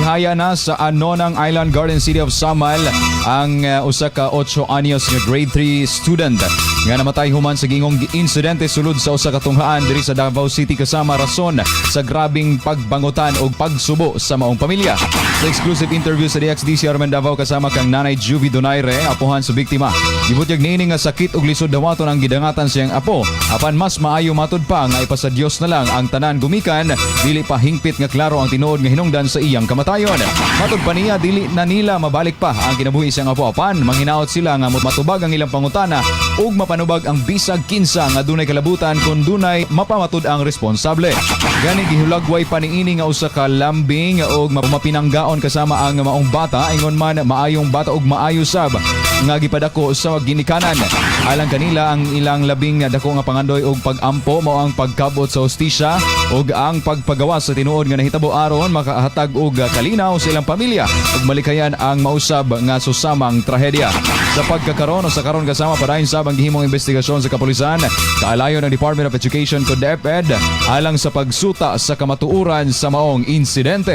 Gihaya na sa Anonang Island Garden City of Samal ang usa ka 8 anyos nga grade 3 student nga namatay human sa gingong insidente sulod sa usa ka tunghaan diri sa Davao City, kasama, rason sa grabing pagbangutan og pagsubo sa maong pamilya. Sa exclusive interview sa DXDC Armen Davao, kasama, kang Nanay Juvie Donaire, apuhan sa biktima, gibutyag niini nga sakit ug lisod dawaton ang gidangatan siyang apo, apan mas maayo matud pa nga ipasa Dios na lang ang tanan gumikan dili pa hingpit nga klaro ang tinuod nga hinungdan sa iyang kamatayon. Matud pa niya, dili na nila mabalik pa ang kinabuhi siyang apo, apan manghinaot sila nga matubag ang ilang pangutana ug mapanubag ang bisag kinsa nga dunay kalabutan kung dunay mapamatud ang responsable. Gani gihulagway pa niini nga usa ka lambing ug mapinanggaon kasama ang maong bata, ingon man maayong bata ug maayo sab nga gipadako sa ginikanan. Alang kanila, ang ilang labing dako nga pangandoy og pag-ampo mao ang pagkabot sa hustisya ug ang pagpagawas sa tinuod nga nahitabo aron makahatag og kalinaw sa ilang pamilya ug malikayan ang mausab nga susamang trahedya. Sa pagkakaron o sa karon, kasama, padayon sab ang gihimong investigasyon sa kapulisan kaalayon ng Department of Education ko DepEd alang sa pagsuta sa kamatuoran sa maong insidente.